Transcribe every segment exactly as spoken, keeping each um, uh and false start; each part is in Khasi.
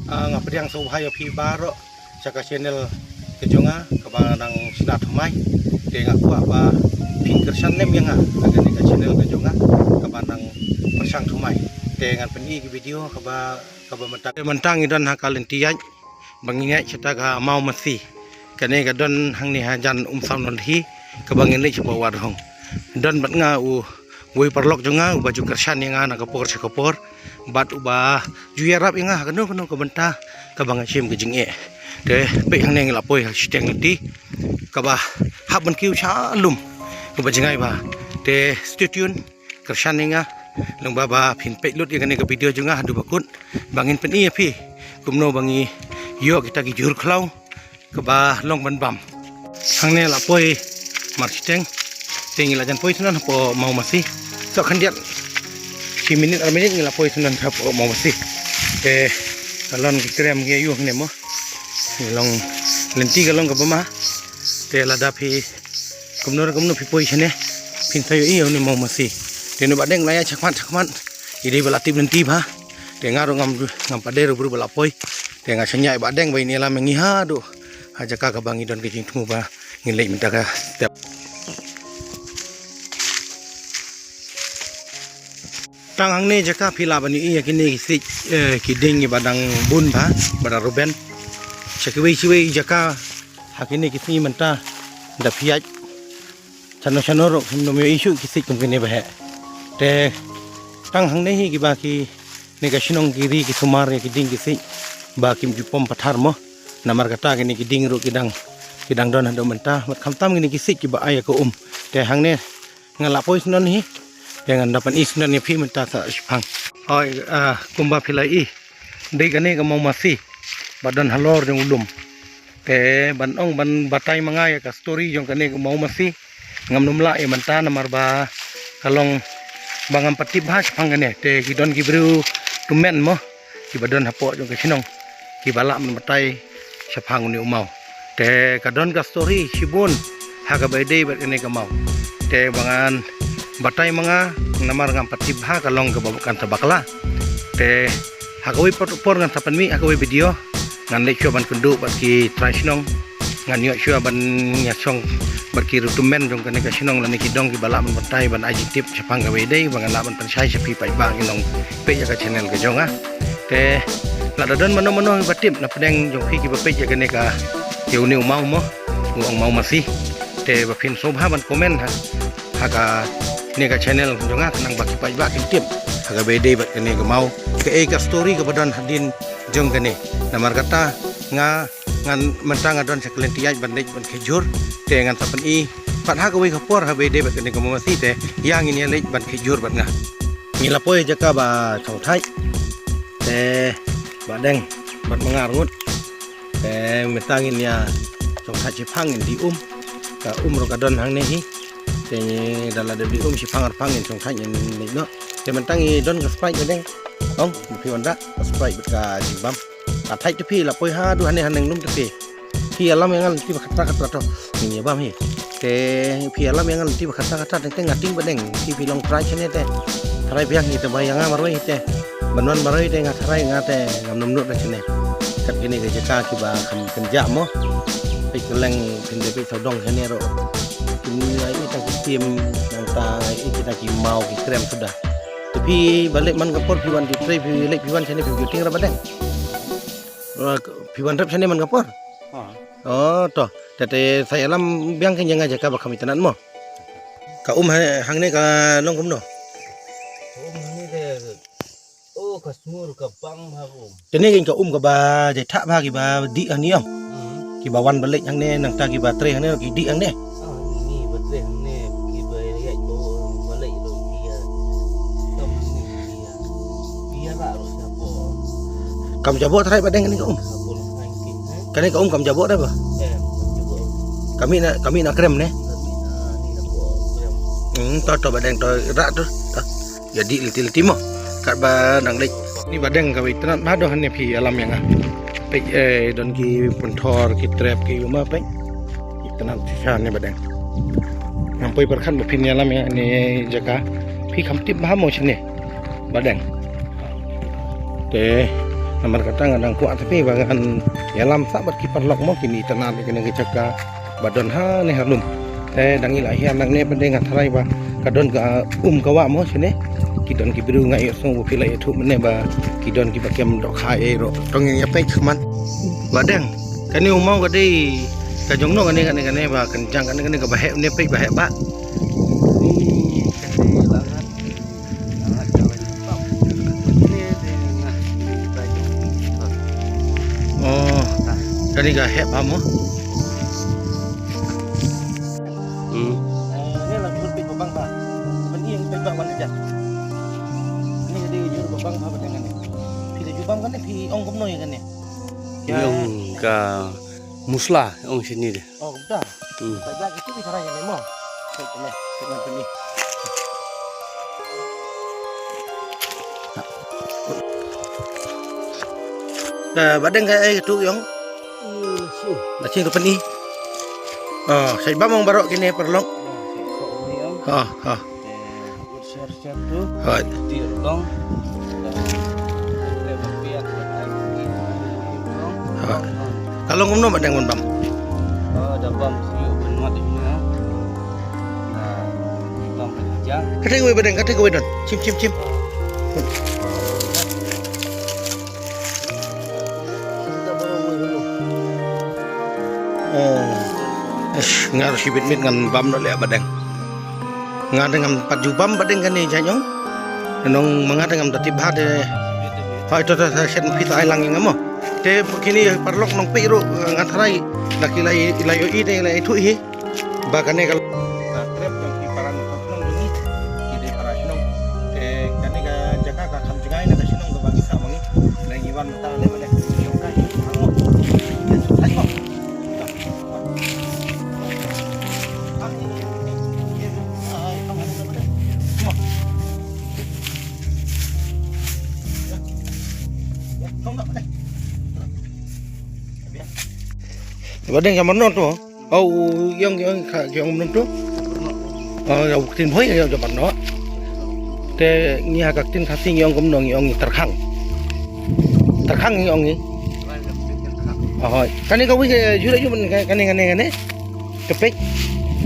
Ah, nga pdiang sngewbha ïa phi baroh sha ka channel ka jong nga kaba nang sdang thymmai. Te nga kwah ba phin kyrshan lem ïa nga ha kane ka channel ka jong nga kaba nang pyrshang thymmai. Te ngan pyni ki video kaba kaba mynta mynta ngi don ha ka lynti ïaid ba ngin ïaid shata ka Mawmasi. Kane ka don hangne hajan Umsawnorhi kaba ngin leit shapoh Wadhong. Don bad nga u wei paralok jong nga uba ju kyrshan ïa nga na ka por sha ka por bad uba ju ïarap ïa nga ha kano kano ka bynta kaba nga shim ka jingeh. Te peit hangne ngi la poi ha shiteng lynti kaba hap ban kiew sha lum kaba jngai bha. Te stay tuned, kyrshan ïa nga lyngba ba phin peit lut ïa kane ka video jong nga haduh ba kut ba ngin pyni ïa phi kumno ba ngi ïoh kita ki jhur khlaw kaba long ban bam. Hangne la poi marshiteng. Te ngi la jan poi shuh nan hapoh Mawmasi. Sa khyndiat shi minit ar minit ngi la poi shuh nan hapoh Mawmasi. Te ka long ki krem ki ïa u hangne mo. Ngi long lynti ka long kaba ma. Te lada phi kumno kumno phi poi shane phin sa ïohi ïa une Mawmasi. Te une Bah Deng la ïa shakhmat shakhmat. I dei ba la tip lynti bha. Te nga ruh ngam ngam pat dei ruh briew ba la poi. Te nga shaniah Bah Deng ba in ïalam ïa ngi haduh ha jaka kaba ngi don ka jingthmu ba ngin leit mynta ka step. Tang hangne jaka phi lah ban ïohi ïa kine ki siej, eh, ki dieng kiba dang bun bha, ba dang ruben. Sha kiwei kiwei jaka ha kine ki sngi mynta da phi ïaid shano shano ruh phim nym ïohi shuh ki siej kum kine ba heh. Te tang hangne hi kiba ki ne ka shnong ki ri ki sumar ïa ki dieng ki siej ba kim ju pom pathar mo. Namar kata kine ki dieng ruh ki dang ki dang don haduh mynta bad khamtam kine ki siej kiba ai ïa ka um. Te hangne nga la poi shnong hi. Te ngan da pyni shnong ïa phi mynta sa shipang. Hoi, ah, kumba phi la i. Dei kane ka Mawmasi ba don halor jong u lum. Te ban ong ban batai ma nga ïa ka story jong kane ka Mawmasi ngam nym lah ïa mynta namar ba ka long ba ngam pat tip bha shaphang kane. Te ki don ki briew tymmen mo kiba don hapoh jong ka shnong kiba lah ban batai shaphang une u maw. Te ka don ka story shibun ha kaba ïadei bad kane ka maw. Te ba ngan batai ma nga namar ngam pat tip bha ka long kaba kan sa bakla. Te ha kawei por, por ngan sa pynmih ha kawei video. Ngan leit shuwa ban kynduh bad ki trai shnong. Ngan ïoh shuwa ban ïa shong bad ki ruh tymmen jong kane ka shnong lane ki dong kiba lah ban batai ban ai jingtip shaphang kaba ïadei ba ngan lah ban pynshai sha phi paidbah ki nongpeit ïa ka channel ka jong nga. Te lada don mano mano ba tip na pdeng jong phi kiba peit ïa kane ka ïa une u maw mo, u ong Mawmasi. Te ba phin sngewbha ban comment ha ha kane ka channel jong nga khnang ba ki paidbah kin tip ha kaba ïadei bad kane ka maw, kaei ka story kaba don hadien jong kane. Namar kata nga ngan mynta nga don sha ka lynti ïaid ban leit ban khie jhur. Te ngan sa pyni pat ha kawei ka por ha kaba ïadei bad kane ka Mawmasi te ïa ngin ïa leit ban khie jhur bad nga. Ngi la poi jaka ba chongthait. Te Bah Deng bad ma nga arngut. Te mynta ngin ïa chongthait shiphang ngin die um. Ka um ruh ka don hangne hi. Te da la dep die um shiphang arphang ngin chongthait ngin leit noh. Te mynta ngi don ka Sprite Bah Deng. Ong phi wanrah ka Sprite bad ka jingbam. Ka thait te phi la poi haduh hangne haneng lum te phi. Phi ïalam ïa nga lynti ba khatra khatra to. Ngin ïa bam hi. Te phi ïalam ïa nga lynti ba khatra khatra teng teng nga tieng Bah Deng. Te phi long trai shane te. Trai biang hi te ba ïa nga marwei hi te. Ban wan marwei te nga trai nga te ngam nym nud da shane. Kat kine ki jaka kiba kham pynjah mo. Peit kylleng phin dei peit sawdong shane ruh. Phin ïa i tang ki tim nangta i kita ki maw ki krem suda. Te phi ba leit man ka por phi wan ki trei phi leit phi wan shane phi ju tieng ra Bah Deng. Phi wan rep shane man ka por. Oh to. Te te sa ïalam biang ka ïa nga jaka ba kham itynnad mo. Ka um ha hangne ka long kumno? Um hangne te. Oh ka smur ka bang bha um. Kane ka um kaba jai thah bha kiba dih hangne ong. Kiba wan ba leit hangne nangta kiba trei hangne ki dih hangne. Ah ni ba trei hangne kiba ïaid ba leit ruh ki ïa. Kam hangne ki ïa. Ki ïa rah ruh sha por. Kam jaboh trai Bah Deng kane ka um. Kane ka um kam jaboh trai ba. Kami na kami na krem ne. Hmm, to to Bah Deng to rah to. Jadi liti-liti mo. Kat ba dang leit. Ni Bah Deng ka wei tnat ba doh ne phi alam yang ah. Pek eh don ki punthor ki trep ki uma pek. Tnat sisa ne Bah Deng. Nang poi perkhan ba phi ni alam yang ni jaka. Phi kam tip ba mo sini. Bah Deng. Te Namar kata nga dang kwah te phi ba ngan ïalam sah bad ki paralok mo, kine itynnad ïa kane ka jaka ba don hangne ha lum. Te dang ïa la hiar nangne pat de nga tharai ba ka don ka um ka wah mo shane. Ki don ki briew, nga ïohsngew ba phi la ïathuh mynne ba ki don kiba kem dohkha ei ruh. To ngin ïa peit khmat. Ba dang, kane u maw ka dei ka jong no kane, kane, kane ba kynjang kane, kane kaba heh ne, peit ba heh ba. Oh, kane ka heh ba mo. Hmm. Eh, ne la jhur peit ba bang ba. Ban ïeng peit ba wan jan. Kane ka dei jhur ba bang ba, ba dang kane. Phi la ju bam kane, phi ong kumno ïa kane? Ïa. Ong ka musla, ong shini de. Oh, kumta. Hmm. Peit ba kitu phi tharai ïa ne mo. Peit ne, peit ne peit ne. Eh, ba dang ka ei tu ïong. Hmm, shu. Ba shu ka pyni. Oh, sa bam ong baroh kine paralok. Oh, shu. Oh, oh. Eh, ut share share tu. Hoi. Ti long. Hoi. Ka long kumno ba dang ban bam? Oh, da bam shu ban mat ini. Nah, bam kerja. Kata kawei ba dang, kata kawei don. Chim, chim, chim. Oh. Ish, nga ruh shibit miet ngan bam noh leh ba dang. Nga dang ngam pat ju bam ba dang kane jaiñ ong. Nong ma nga dang ngam da tip bha de. Hoi to to to shet phi ta ai lang ïa nga mo. Te kine paralok nong peit ruh nga tharai da ki la i, la ïohi de la ithuh hi. Ba kane ka, ka trep jong ki para nongshong shnong jong ngi. Ki dei para shnong. Te kane ka jaka ka kham jngai na ka shnong kaba ngi sah ma ngi. Ngi wan mynta leh ba leh. Shong kai. Hango. Ïa suk sai ko. Ba dang ka mano to. Au, ïong, ïong, ka, ïong mnum tu. Oh, ïa, u ktien Bhoi, ïong jabat noh. Te ngi ha ka ktien Khasi ngi ong kumno, ngi ong ngi tyrkhang. Tyrkhang ngi ong ngi. Oh, hoi. Kane kawei ka jhur aïu man ka, kane, kane, kane. Ka peit.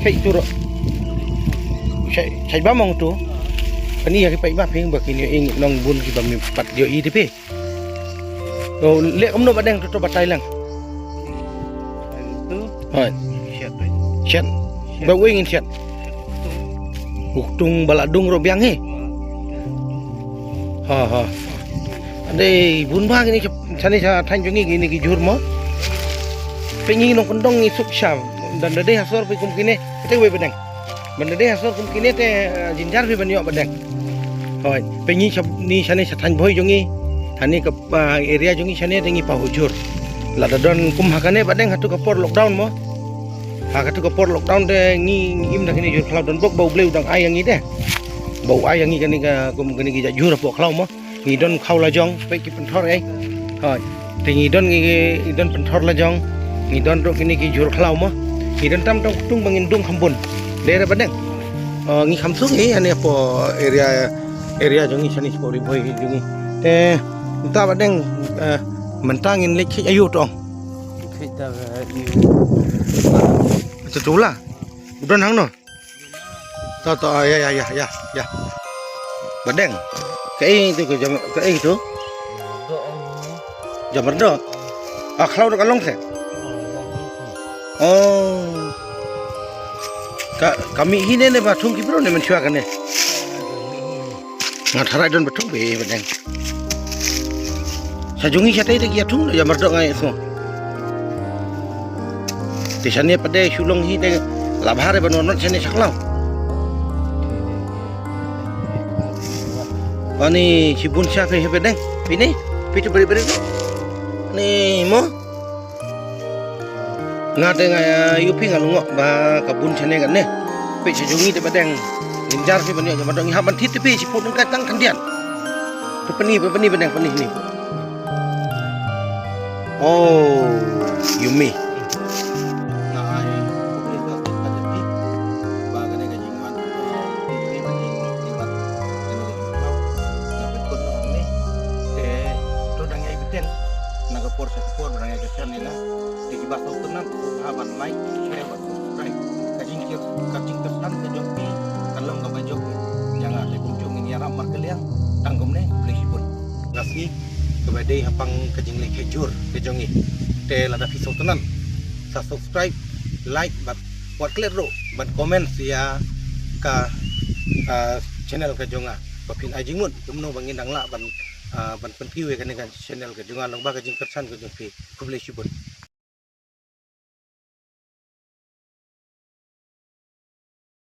Peit tu ruh. Sa, sa bam ong tu. Kane ïa ki peit ba phi ba kine ïa ngi nongbun kiba mi pat ïohi te phi. Oh, leh kumno ba dang to, to batai lang. Tu. Hoi. Shet. Shet. Ba wei ngin shet. U ktung ba la dung ruh biang hi. Ha, ha. Dei bun ba kine shane sha thaiñ jong ngi kine ki jhur mo. Peit ngi nongkyndong ngi suk sham. Dan da dei ha sor phi kum kine. Kata wei ba dang. Ban da dei ha sor kum kine te, eh, jynjar phi ban ïoh ba dang. Hoi, peit ngi shane sha thaiñ Bhoi jong ngi. Hane ka, ah, area jong ngi shane te ngi paw jhur. Lada don kum ha kane ba dang ha tu ka por lockdown mo. Ha ka tu ka por lockdown te ngi, ngi im da kine jhur khlaw, don bok ba U Blei u dang ai ïa ngi te. Ba u ai ïa ngi kane ka kum kane ki jhur hapoh khlaw mo. Ngi don khaw lajong, peit ki pynthor ei. Hoi. Te ngi don ngi, ngi don pynthor lajong. Ngi don ruh kine ki jhur khlaw mo. Ngi don tam tam ktung ba ngin dung kham bun. Dei re ba dang. Oh, ngi kham suk ei ane hapoh area, area jong ngi shane shapoh Ri Bhoi jong ngi. Te mynta ba dang, eh, mynta ngin leit khie aïu to ong. Khie da, eh, tu tu la. U don hangno. To, to, ah, ïa, ïa, ïa, ïa, ïa. Ba dang. Kaei tu ka jam, kaei tu? Jamardo. Ah, khlaw da ka long te. Oh. Ka, ka mih hi ne, ne ba thung ki briew ne mynshuwa kane. Nga tharai don ba thung be ba dang. Sa jong ngi shatei te ki ïa thung, jamardo nga ïa thung. Te shane pat de shu long hi te la bha re ban wan not shane sha khlaw. Ani shibun sha phi hi ba dang. Phi ne? Phi tu beri beri. Ni mo. Nga te nga ïohi nga lyngngoh ba ka bun shane kane. Peit sha jong ngi te ba dang. Jynjar phi ban ïoh, jamardo ngi hap ban thied te phi shiput nangta tang khyndiat. Tu pyni, pyni ba dang pyni ni. Oh, yummy. Nga ai, khublei shibun ïa phi ba kane ka jingwan, eh, phi jong ngi ban ïa phi ban kane ka jingwan. Nga pynkhot noh hangne. Te to dang ïai bteng Channel ïa nga. Te kiba sngewtynnat sngewbha ban like, share bad subscribe. Ka jingkyrpad ka jingkyrpad ka jong phi kan long kaba jong phi. Ïa nga te kumjuh ngin ïarap markylliang. Tang kumne, khublei shibun. Nga sngew kaba dei hapdeng ka jingleh khajur ka jong ngi. Te lada phi sngewtynnat sa subscribe, like bad wat klet ruh ban comment ïa ka ah, channel ka jong nga. Ba phin ai jingmut kumno ba ngin dang lah ban ah, ban pyntip ïa kane ka channel ka jong nga lyngba ka jingkyrpad ka jong phi. Khublei shibun.